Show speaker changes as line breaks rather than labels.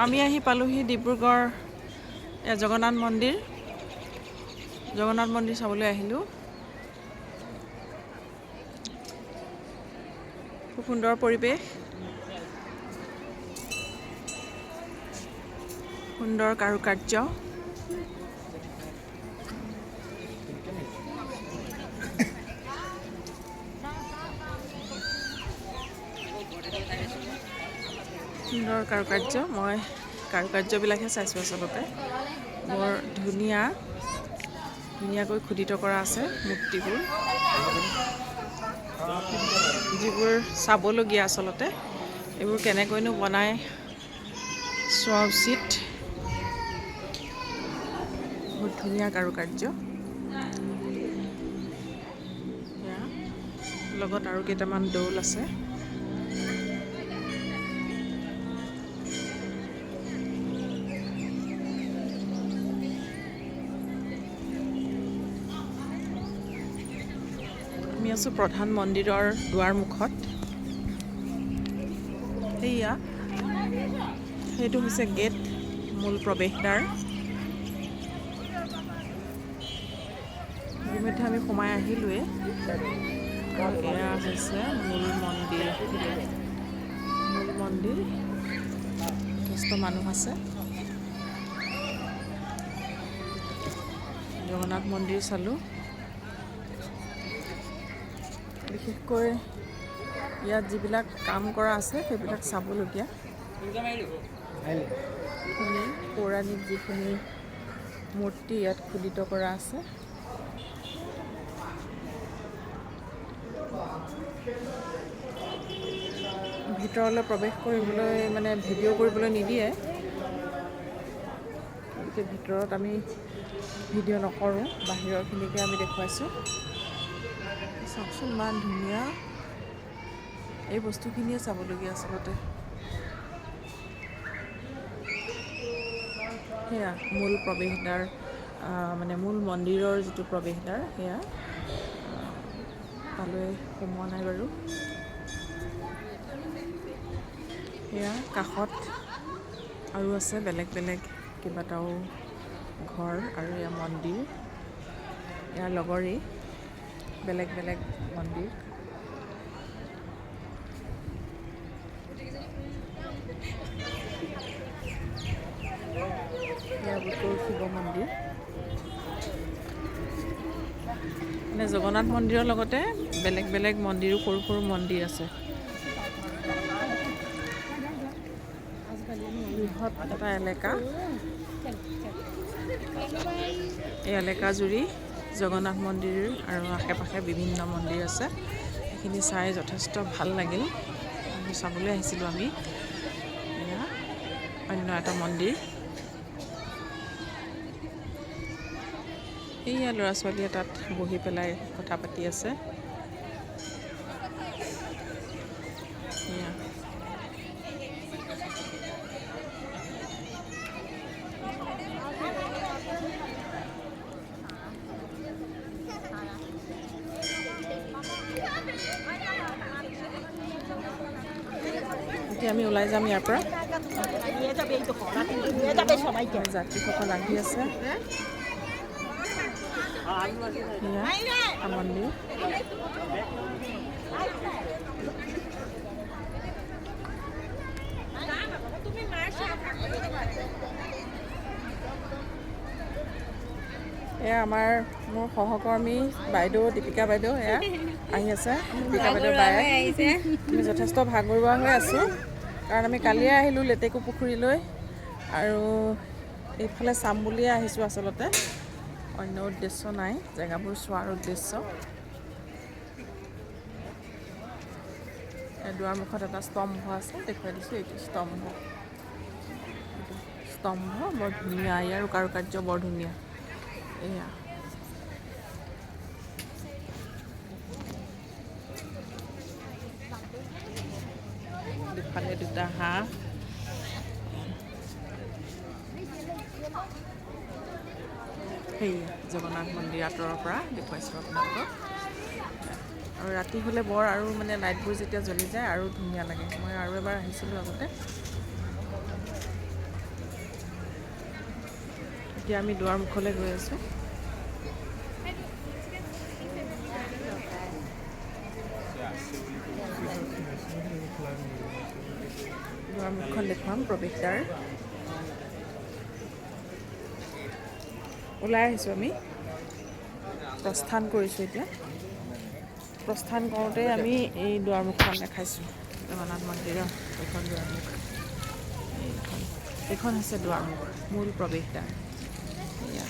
আমি আহি পালোহি ডিব্ৰুগড় জগন্নাথ মন্দিৰ। জগন্নাথ মন্দিৰ চাবলৈ আহিলোঁ। খুব সুন্দৰ পৰিৱেশ, সুন্দৰ কাৰুকাৰ্য। সুন্দৰ কাৰুকাৰ্য। মই কাৰুকাৰ্যবিলাকহে চাইছোঁ আচলতে। বৰ ধুনীয়া ধুনীয়াকৈ খোদিত কৰা আছে মূৰ্তিবোৰ, যিবোৰ চাবলগীয়া আচলতে। এইবোৰ কেনেকৈনো বনাই চোৱা উচিত। বহুত ধুনীয়া কাৰুকাৰ্য। এয়া লগত আৰু কেইটামান দৌল আছে। আমি আছোঁ প্ৰধান মন্দিৰৰ দুৱাৰমুখত। সেয়া সেইটো হৈছে গেট, মূল প্ৰৱেশদ্বাৰ। ইতিমধ্যে আমি সোমাই আহিলোঁৱেই। আৰু এয়া হৈছে মূল মন্দিৰ। মূল মন্দিৰ, যথেষ্ট মানুহ আছে। জগন্নাথ মন্দিৰ চালোঁ। বিশেষকৈ ইয়াত যিবিলাক কাম কৰা আছে সেইবিলাক চাবলগীয়া। খিনি পৌৰাণিক যিখিনি মূৰ্তি ইয়াত খোদিত কৰা আছে। ভিতৰলৈ প্ৰৱেশ কৰিবলৈ মানে ভিডিঅ' কৰিবলৈ নিদিয়ে, গতিকে ভিতৰত আমি ভিডিঅ' নকৰোঁ, বাহিৰৰখিনিকে আমি দেখুৱাইছোঁ। চাওকচোন, ইমান ধুনীয়া। এই বস্তুখিনিয়ে চাবলগীয়া আচলতে। সেয়া মূল প্ৰৱেশদ্বাৰ, মানে মূল মন্দিৰৰ যিটো প্ৰৱেশদ্বাৰ, সেয়া তালৈ সোমোৱা নাই বাৰু। সেয়া কাষত আৰু আছে বেলেগ বেলেগ কেইবাটাও ঘৰ আৰু এয়া মন্দিৰ, ইয়াৰ লগৰেই বেলেগ বেলেগ মন্দিৰ। এয়া বুটৰ শিৱ মন্দিৰ। মানে জগন্নাথ মন্দিৰৰ লগতে বেলেগ বেলেগ মন্দিৰো, সৰু সৰু মন্দিৰ আছে। বৃহৎ এটা এলেকা। এই এলেকা জুৰি জগন্নাথ মন্দিৰ আৰু আশে পাশে বিভিন্ন মন্দিৰ আছে। সেইখিনি চাই যথেষ্ট ভাল লাগিল। আমি চাবলৈ আহিছিলোঁ আমি। এয়া অন্য এটা মন্দিৰ। এইয়া ল'ৰা ছোৱালীয়ে তাত বহি পেলাই কথা পাতি আছে। এয়া এতিয়া আমি ওলাই যাম ইয়াৰ পৰা। যাত্ৰীসকল আহি আছে। এয়া এটা মন্দিৰ। এয়া আমাৰ মোৰ সহকৰ্মী বাইদেউ, দীপিকা বাইদেউ, এয়া আহি আছে। দীপিকা বাইদেউ বায়ে।
আহিছে।
আমি যথেষ্ট ভাগৰুৱা হৈ আছোঁ, কাৰণ আমি কালিয়ে আহিলোঁ লেটেকু পুখুৰীলৈ আৰু এইফালে চাম বুলিয়ে আহিছোঁ আচলতে, অন্য উদ্দেশ্য নাই, জেগাবোৰ চোৱাৰ উদ্দেশ্য। এই দুৱাৰমুখত এটা স্তম্ভ আছে, দেখুৱাই দিছোঁ। এইটো স্তম্ভ, এইটো স্তম্ভ বৰ ধুনীয়া। ইয়াৰো কাৰুকাৰ্য বৰ ধুনীয়া। এয়া দুফালে দুটা হাঁহ। সেয়া জগন্নাথ মন্দিৰ, আঁতৰৰ পৰা দেখুৱাইছোঁ আপোনালোকক। আৰু ৰাতি হ'লে বৰ আৰু মানে লাইটবোৰ যেতিয়া জ্বলি যায় আৰু ধুনীয়া লাগে। মই আৰু এবাৰ আহিছিলোঁ আগতে। এতিয়া আমি দুৱাৰমুখলৈ গৈ আছোঁ। দুৱাৰমুখখন দেখুৱাম, প্ৰৱেশদ্বাৰ। ওলাই আহিছোঁ আমি, প্ৰস্থান কৰিছোঁ এতিয়া। প্ৰস্থান কৰোঁতে আমি এই দুৱাৰমুখখন দেখাইছোঁ, জগন্নাথ মন্দিৰৰ এইখন দুৱাৰমুখ। এইখন এইখন হৈছে দুৱাৰমুখ, মূল প্ৰৱেশদ্বাৰ। এয়া।